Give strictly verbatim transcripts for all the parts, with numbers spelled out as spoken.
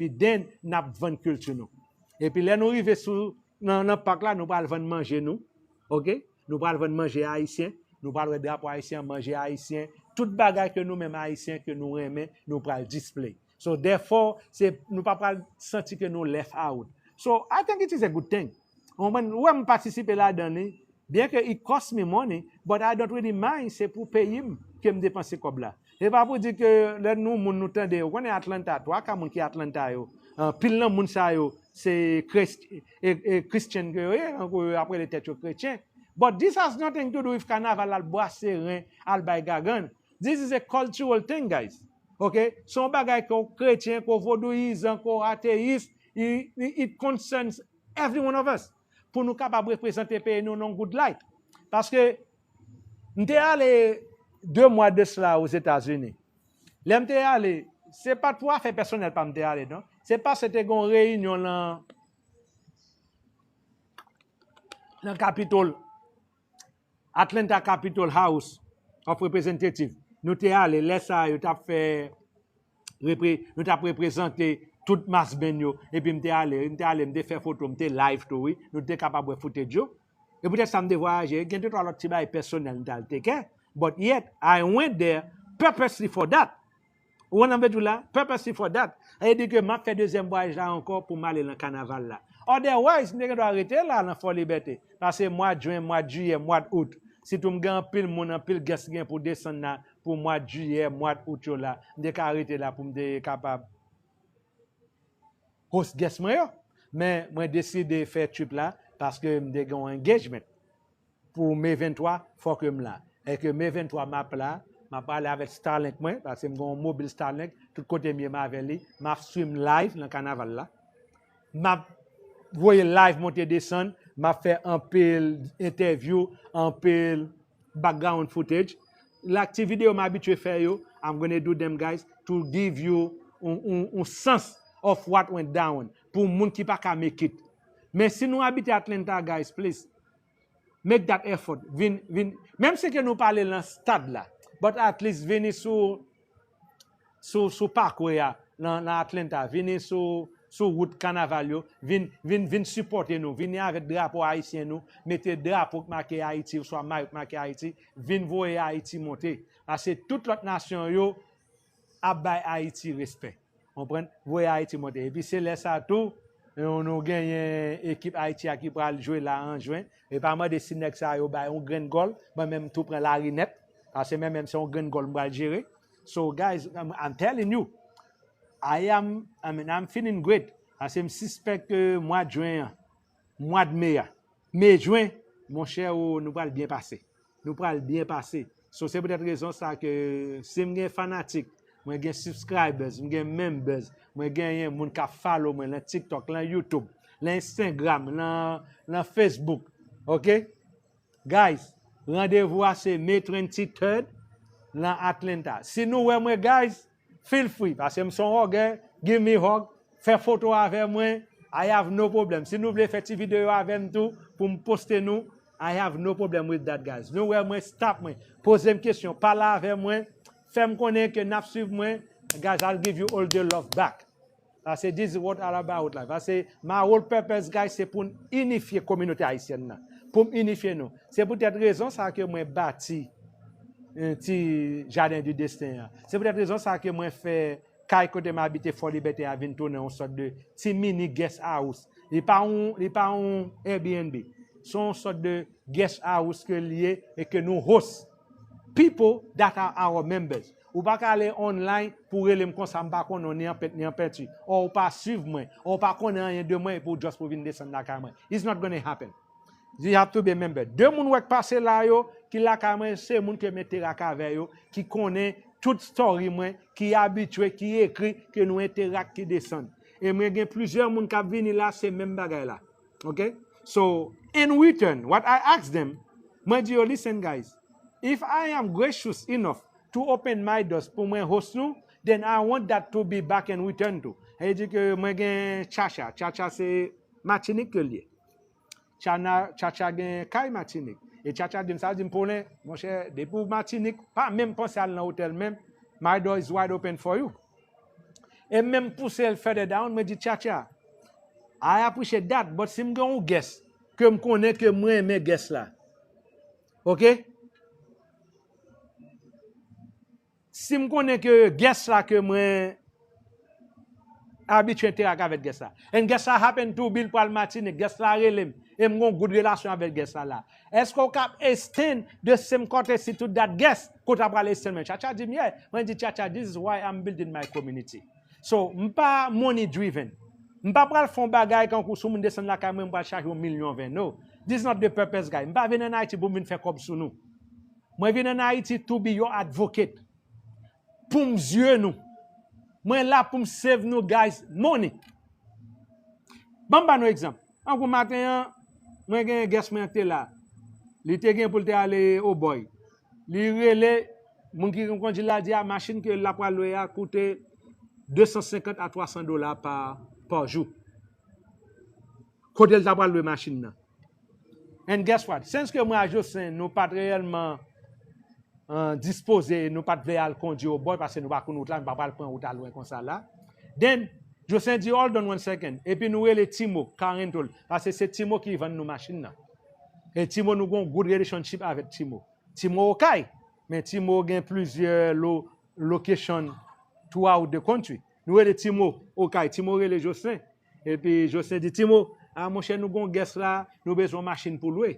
Epi then n ap vann kilti nou. Epi lè nou rive sou nan, nan pak la, nou pral vann manje nou. Oke? Nou pral vann manje ayisyen. Nou pral wè drapo ayisyen, manje ayisyen. Tout bagay ke nou menm ayisyen ke nou renmen, nou pral display. So therefore, se, nou pa pral santi ke nou left out. So I think it is a good thing. Ou konprann? Ou wè m patisipe ladan li, byen ke it cost me money, but I don't really mind, se pou peyi m ke m depanse kòb la. E pa pou di ke lè nou moun nou tande, ou konnen Atlanta, twa ka moun ki Atlanta yo, anpil nan moun sa yo, se Christ, e, e Christian ke yo ye, tankou yo ap rele tèt yo kretyen. But this has nothing to do with kanaval al bwase ren, al bay gagann. This is a cultural thing, guys. Ok? Se yon bagay ke w kretyen, ke w vodouyizan, ke w ateyis, it, it concerns every one of us. Pou nou kapab reprezante peyi nou nan good light. Paske m te ale de mwa de sila Ozetazini. Lè m te ale, se pa pou afè pèsonèl pa m te ale, non. Se paske te gen yon reyinyon nan, nan Capitol, Atlanta Capitol House of Representative. Nou te ale, lè sa a, yo t ap fè, repre, nou t ap reprezante tout mass band yo, epi m te ale, m te ale, m te fè foto, m te live tou, wi. Nou te kapab wè footage yo. E poutèt sa m te vwayaje, gen de twa lòt ti bagay pèsonèl m t al take care, but yet, I went there purposely for that. Ou konn sa m vle di w la? Purposely for that. Sa vle di ke m ap fè dezyèm vwayaj la ankò pou m ale nan kanaval la. Otherwise, m te gen dwa rete la nan Fò Libète. Pase mwa jen, mwa jiyè, mwa out. Sitou m gen anpil moun, anpil guest gen pou desann la pou mwa jiyè, mwa out yo la. M te ka rete la pou m te kapab host guest mwen yo. Men mwen deside fè trip la paske m te gen yon engagement. Pou Me venntwa, fòk m la. E ke Me venntwa m ap la, m ap pale avèk Starlink mwen, paske m gen yon mobil Starlink, tout kote m ye m avè li, m ap stream live nan kanaval la. M ap voye live monte desann, m ap fè anpil entèvyou, anpil background footage. Lòt ti videyo m abitye fè yo, I'm gonna do them, guys, to give you un, un, un sense of what went down. Pou moun ki pa ka make it. Men si nou abite Atlanta, guys, please, make that effort. Vin, vin, menm si ke nou pa ale nan stad la, but at least vini sou, sou, sou parkway a nan, nan Atlanta, vini sou, sou wout kanaval yo, vin, vin, vin sipòte nou, vini avèk drapo ayisyen nou, mete drapo k make Ayiti, oswa mayo k make Ayiti, vin voye Ayiti monte. Paske tout lòt nasyon yo ap bay Ayiti respè. Konprann? Voye Ayiti monte. Epi se lè sa tou, nou, nou genyen ekip Ayiti a ki pral jwe la an jen. E pa mande si nèg sa yo bay yon grenn gòl, mwen menm tou pran lari nèt. Paske mwen menm se yon grenn gòl m pral jere. So guys, I'm, I'm telling you, I am, I mean, I'm feeling great. Paske m sispèk ke mwa jen an, mwa de me a, me jen, monchè, o, nou pral byen pase. Nou pral byen pase. So, se poutèt rezon sa ke si m gen fanatik, mwen gen subscribers, m gen members, mwen genyen moun k ap follow mwen lan TikTok, lan YouTube, lan Instagram, lan, lan Facebook. Oke? Guys, randevou a se May twenty-third lan Atlanta. Si nou wè mwen, guys, feel free, paske m se yon hugger, give me hug, fè foto avè mwen, I have no problem. Si nou vle fè ti videyo avè m tou, pou m poste nou, I have no problem with that, guys. Nou wè mwen, stop mwen, poze m kesyon, pale avè mwen, fè m konnen ke n ap swiv mwen, guys, I'll give you all the love back. Paske this is what all about life. Paske my whole purpose, guys, se pou n inifye kominote ayisyèn nan. Pou m inifye nou. Se poutèt rezon sa ke mwen bati, eh, ti Jardin du Destin an. Se poutèt rezon sa ke mwen fè kay kote m abite Fò Libète a vin tounen yon sòt de ti mini guest house. Li pa yon, li pa yon Airbnb. Se yon sòt de guest house ke l ye e ke nou host people that are our members. Ou pa ka ale online pou rele m konsa, m pa konnen w ni an pent ni an penti. Or ou pa swiv mwen, or ou pa konnen anyen de mwen epi w just pou vin desann lakay mwen. It's not gonna happen. You have to be a member. De moun w wè k pase la yo, ki lakay mwen, se moun ke m enterak avè yo, ki konnen tout story mwen, ki abitye, ki ekri, ke nou enterak, ki desann. E mwen gen plizyè moun k ap vini la, se menm bagay la. Ok? So, in return, what I ask them, mwen di yo, listen guys, if I am gracious enough to open my doors pou mwen host nou, then I want that to be back in return too. Sa vle di ke mwen gen Chacha. Chacha se Matinik ke l ye. Chana, Chacha gen kay Matinik. E Chacha di m sa, di m, Paulin, monchè, depi w Matinik, pa menm panse al nan otèl menm, my door is wide open for you. E m menm pouse l further down, mwen di, Tchatcha, I appreciate that, but si m gen yon guest, ke m konnen ke mwen renmen guest la. Oke? Si m konnen ke guest la ke mwen abitye enterak avèk guest la. And guest la happen to be l pral Matinik. Guest la rele m. E m gon good relasyon avèk guest la la. Èske w kab extend the same courtesy to that guest? Kote w pral extend mwen? Tchatcha di m, yeah. Mwen di, Tchatcha, this is why I'm building my community. So, m pa money driven. M pa pral fè yon bagay kankou sou moun desann lakay mwen, m pral chaje yon milyon ven. No. This is not the purpose, guy. M pa vin ann Ayiti pou m vin fè kòb sou nou. Mwen vin ann Ayiti to be your advocate. Pou m zye nou. Mwen la pou m save nou, guys, money. Ban m ba nou egzanp. Ankou maten an, mwen gen guest mwen ki te la. Li te gen pou l te ale Obòy. Li rele, moun ki kondui la di a, machin ke l ap pral lwe a koute de san senkant a twa san dola pa, pa jou. Kote l ta pral lwe machin nan. And guess what? Since ke mwen a Jocelyn, nou pa t reyèlman uh, dispoze, nou pa t vle al kondui Obòy, paske nou pa konn wout la, nou pa pral pran wout a lwen konsa la. Then, Jocelyn di, hold on one second. Epi nou rele Timo, ka rental, paske se Timo ki vann nou machin nan. E Timo, nou gon good relationship avèk Timo. Timo Okay, men Timo gen plizyè lo, location throughout the country. Nou rele Timo Okay, Timo rele Jocelyn. Epi Jocelyn di, Timo, a monchè, nou gon guest la, nou bezwen yon machin pou lwe.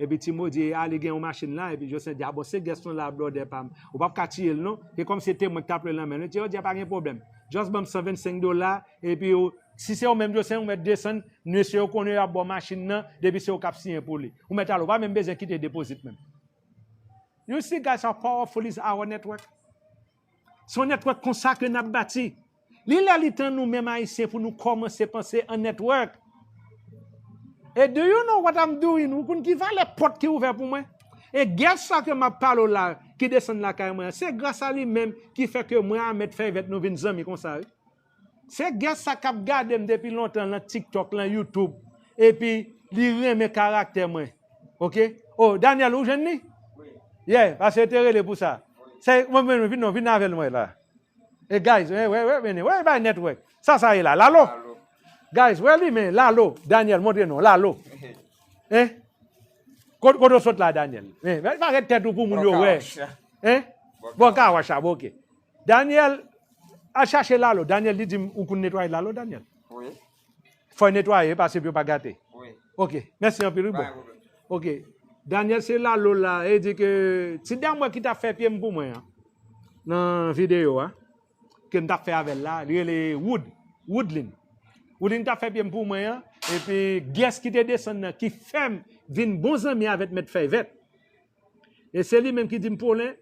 Epi Timo di, a, li gen yon machin la. Epi Jocelyn di, a bon, se guest nou la, brother pa m. Ou p ap ka tiye l non. E kòm se te mwen ki t ap lwe l nan men l. Li di, yo di, a pa gen pwoblèm. Just ban m san vennsenk dola. Epi ou, si se ou menm, Jocelyn, ou mèt desann. Mesye yo konnen y ap ba w machin nan. Depi se ou k ap siyen pou li. Ou mèt ale, ou pa menm bezwen kite deposit menm. You see, guys, how powerful is our network? Se yon network konsa ke n ap bati. Li lè li tan nou menm Ayisyen pou nou kòmanse panse an network. E do you know what I'm doing? Ou konn ki valè pòt ki ouvè pou mwen? E guest sa ke m ap pale w la, ki desann lakay mwen an, se gras a li menm ki fè ke mwen a Mèt Fèy Vèt nou vin zanmi konsa, wi. Se guest sa k ap gade m depi lontan lan TikTok, lan YouTube, epi li renmen karaktè mwen. Oke? Oh, Daniel, ou jwenn li? Yeah, paske yo te rele pou sa. Se, mwen, mwen, vin non, vin avè l mwen la. E guys, wè, wè, wè, men, wè, bay network. Sa, sa ye la, Lalo? Lalo. Guys, wè li, men, Lalo, Daniel, montre non, Lalo. Hein? Kot, kote w sot la, Daniel? Men, men, parèt tèt ou pou moun yo wè. Hein? Bò kawash la, bon, oke. Daniel, al chache Lalo. Daniel, li di m, ou konn netwaye Lalo, Daniel? Wi. Fò netwaye, pase pou yo pa gate. Wi. Oke, mèsi anpil, wi, bon. Pa gen pwoblèm. Oke. Daniel, se Lalo la, e di ke ti dam mwen ki t ap fè pye m pou mwen an, nan videyo a, ke m t ap fè avè l la, li rele Wood, Woodlin. Woodlin t ap fè pye m pou mwen an, epi guest ki te desann nan, ki fè m vin bon zanmi avèk Mèt Fèy Vèt. E se li menm ki di m, Paulin,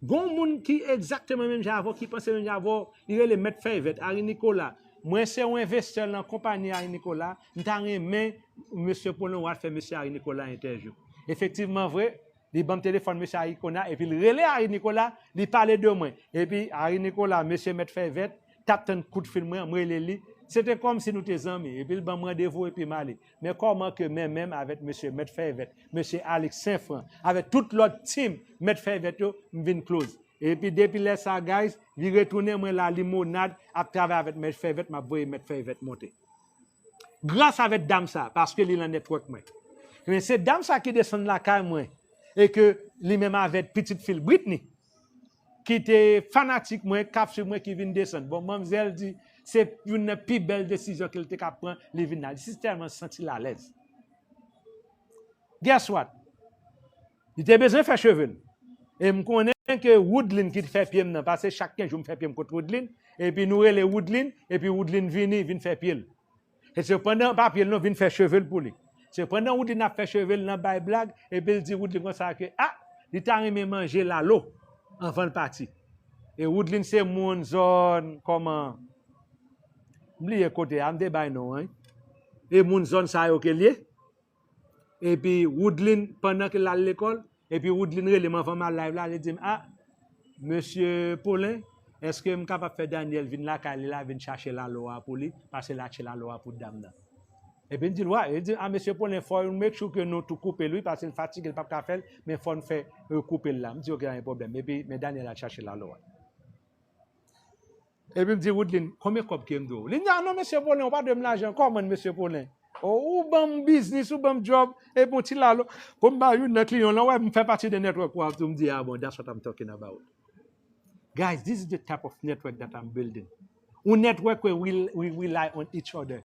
gon moun ki egzakteman menm jan avè w, ki panse menm jan avè w, li rele Mèt Fèy Vèt, Harry Nicolas. Mwen se yon envestè nan konpayi Harry Nicolas, m ta renmen mesye Paulin w al fè mesye Harry Nicolas entèvyou. Efektivman vre, li ban m telefòn mesye Harry Nicolas, epi l rele Harry Nicolas, li pale de mwen. Epi Harry Nicolas, mesye Mèt Fèy Vèt, t ap tann kout fil mwen, m rele li. Se te kòmsi nou te zanmi, epi l ban m randevou, epi m ale. Men kòman ke men menm avèk mesye Mèt Fèy Vèt, mesye Alex Senfran, avèk tout lòt team Mèt Fèy Vèt yo, m vin close. Epi depi lè sa, guys, li retounen, mwen la Limonad, ap travay avèk Mèt Fèy Vèt, m ap voye Mèt Fèy Vèt monte. Gras avèk dam sa, paske li nan network mwen. Men se dam sa ki desann lakay mwen, e ke li menm avèk pitit fi l Britney, ki te fanatik mwen, k ap swiv mwen, ki vin desann. Bon, manmzèl di, se youn nan pi bèl desizyon ke l te ka pran, li vin la. Li si tèlman santi l alèz. Guess what? Li te bezwen fè cheve l. E m konnen ke Woodlin ki te fè pye m nan, paske chak kenz jou m fè pye m kot Woodlin, epi nou rele Woodlin, epi Woodlin vini, vin fè pye l. E se pandan papye l non vin fè cheve l pou li. Se pandan Woodlin ap fè cheve l nan bay blag, epi l di Woodlin konsa ke, a, li ta renmen manje Lalo anvan l pati. E Woodlin se moun zòn, kòman, m bliye kote a, m te bay non an, wi. E moun zòn sa yo ke l ye. Epi Woodlin, pandan ke l al lekòl, epi Woodlin rele m anvan m al live la, li di m, a, mesye Paulin, èske m kapab fè Daniel vin lakay li la, vin chache Lalo a pou li, paske l achte Lalo a pou dam nan. Epi m di l, wa, li di, a, mesye Paulin, fò nou make sure ke nou tou koupe l, wi, paske l fatige, l p ap ka fè l, men fò n fè, euh, koupe l la. M di, oke, pa gen pwoblèm. Epi, men Daniel al chache Lalo a. Epi m di, "Woodlin, konbyen kòb ke m dwe w?" Li di, "Ah non, mesye Paulin, ou pa dwe m lajan, kòman, mesye Paulin? Oh, ou ban m biznis, ou ban m djòb, epi yon ti lalo." Pou m ba youn nan kliyan lan, wè, m fè pati de network ou ap tou, m di, "Ah bon, that's what I'm talking about." Guys, this is the type of network that I'm building. Un network where we, we rely on each other.